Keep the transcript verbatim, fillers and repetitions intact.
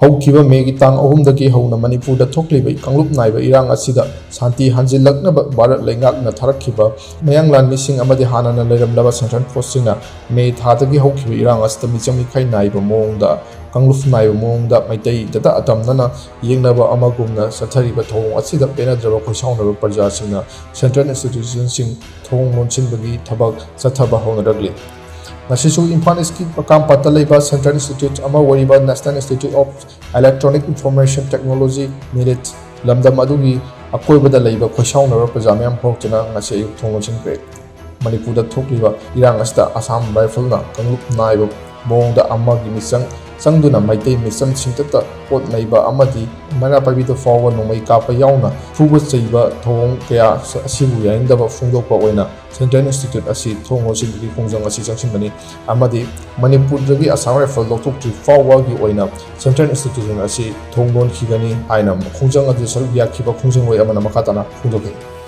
ꯍꯧꯈꯤꯕ ꯃꯦꯒꯤ ꯇꯥꯡ ꯑꯍꯨꯝꯗꯒꯤ ꯍꯧꯅ ꯃꯅꯤꯄꯨꯔꯗ ꯊꯣꯛꯂꯤꯕ ꯀꯥꯡꯂꯨꯞ ꯅꯥꯏꯕ ꯏꯔꯥꯡ ꯑꯁꯤꯗ ꯁꯥꯟꯇꯤ ꯍꯟꯖꯤꯜꯂꯛꯅꯕ ꯚꯥꯔꯠ ꯂꯩꯉꯥꯛꯅ ꯊꯥꯔꯛꯈꯤꯕ ꯃꯌꯥꯡꯂꯥꯟ ꯃꯤꯁꯤꯡ ꯑꯃꯗꯤ ꯍꯥꯟꯅꯅ ꯂꯩꯔꯝꯂꯕ ꯁꯦꯟꯇ꯭ꯔꯦꯜ ꯐꯣꯔꯁꯁꯤꯡꯅ ꯃꯦ ꯊꯥꯗꯒꯤ ꯍꯧꯈꯤꯕ ꯏꯔꯥꯡ ꯑꯁꯤꯗ ꯃꯤꯆꯪ ꯃꯤꯈꯥꯏ ꯅꯥꯏꯕ ꯃꯑꯣꯡꯗ, ꯀꯥꯡꯂꯨꯞ ꯅꯥꯏꯕ ꯃꯑꯣꯡꯗ ꯃꯩꯇꯩꯗꯇ ꯑꯇꯝꯅꯅ ꯌꯦꯡꯅꯕ ꯑꯃꯒꯨꯝꯅ ꯆꯠꯊꯔꯤꯕ ꯊꯧꯑꯣꯡ ꯑꯁꯤꯗ ꯄꯦꯟꯅꯗ꯭ꯔꯕ ꯈꯣꯏꯁꯥꯎꯅꯔꯕ ꯄ꯭ꯔꯖꯥꯁꯤꯡꯅ ꯁꯦꯟꯇ꯭ꯔꯦꯜ ꯏꯟꯁꯇꯤꯇ꯭ꯌꯨꯁꯟꯁꯤꯡ ꯊꯣꯡ ꯂꯣꯟꯁꯤꯟꯕꯒꯤ ꯊꯕꯛ ꯆꯠꯊꯕ ꯍꯧꯅꯔꯛꯂꯤ꯫ ꯉꯁꯤꯁꯨ ꯏꯝꯐꯥꯜ ꯏꯁꯀꯤ ꯄꯀꯥꯝꯄꯥꯠꯇ ꯂꯩꯕ ꯁꯦꯟꯇ꯭ꯔꯦꯜ ꯏꯟꯁꯇꯤꯇ꯭ꯌꯨꯠ ꯑꯃ ꯑꯣꯏꯔꯤꯕ National Institute of Electronic Information Technology, NIELIT, ꯂꯝꯗꯝ ꯑꯗꯨꯒꯤ ꯑꯀꯣꯏꯕꯗ ꯂꯩꯕ ꯈꯣꯏꯁꯥꯎꯅꯔꯕ ꯄ꯭ꯔꯖꯥ ꯃꯌꯥꯝ ꯍꯧꯔꯛꯇꯨꯅ ꯉꯁꯤ ꯑꯌꯨꯛ ꯊꯣꯡ ꯂꯣꯟꯁꯤꯟꯈ꯭ꯔꯦ꯫ ꯃꯅꯤꯄꯨꯔꯗ ꯊꯣꯛꯂꯤꯕ ꯏꯔꯥꯡ ꯑꯁꯤꯗ ꯑꯁꯥꯝ ꯔꯥꯏꯐꯜꯅ ꯀꯥꯡꯂꯨꯞ ꯅꯥꯏꯕ ꯃꯑꯣꯡꯗ ꯑꯃꯒꯤ ꯃꯤꯆꯪ ꯆꯪꯗꯨꯅ ꯃꯩꯇꯩ ꯃꯤꯆꯝꯁꯤꯡꯗꯇ ꯄꯣꯠ ꯅꯩꯕ ꯑꯃꯗꯤ ꯃꯩꯔꯥ ꯄꯥꯏꯕꯤꯗ ꯐꯥꯎꯕ ꯅꯣꯡꯃꯩ ꯀꯥꯞꯄ ꯌꯥꯎꯅ ꯐꯨꯕ ꯆꯩꯕ ꯊꯧꯑꯣꯡ ꯀꯌꯥ ꯑꯁꯤꯕꯨ ꯌꯥꯅꯤꯡꯗꯕ ꯐꯣꯡꯗꯣꯛꯄ ꯑꯣꯏꯅ ꯁꯦꯟꯇ꯭ꯔꯦꯜ ꯏꯟꯁꯇꯤꯇ꯭ꯌꯨꯠ ꯑꯁꯤ ꯊꯣꯡ ꯂꯣꯟꯁꯤꯟꯕꯒꯤ ꯈꯣꯡꯖꯪ ꯑꯁꯤ ꯆꯪꯁꯤꯟꯕꯅꯤ ꯑꯃꯗꯤ ꯃꯅꯤꯄꯨꯔꯗꯒꯤ ꯑꯁꯥꯝ ꯔꯥꯏꯐꯜ ꯂꯧꯊꯣꯛꯇ꯭ꯔꯤ ꯐꯥꯎꯕꯒꯤ ꯑꯣꯏꯅ ꯁꯦꯟꯇ꯭ꯔꯦꯜ ꯏꯟꯁꯇꯤꯇ꯭ꯌꯨꯁꯟ ꯑꯁꯤ ꯊꯣꯡ ꯂꯣꯟꯈꯤꯒꯅꯤ ꯍꯥꯏꯅ ꯈꯣꯡꯖꯪ ꯑꯗꯨ ꯁꯔꯨꯛ ꯌꯥꯈꯤꯕ ꯈꯣꯡꯖꯪꯂꯣꯏ ꯑꯃꯅ ꯃꯈꯥ ꯇꯥꯅ ꯐꯣꯡꯗꯣꯛꯈꯤ꯫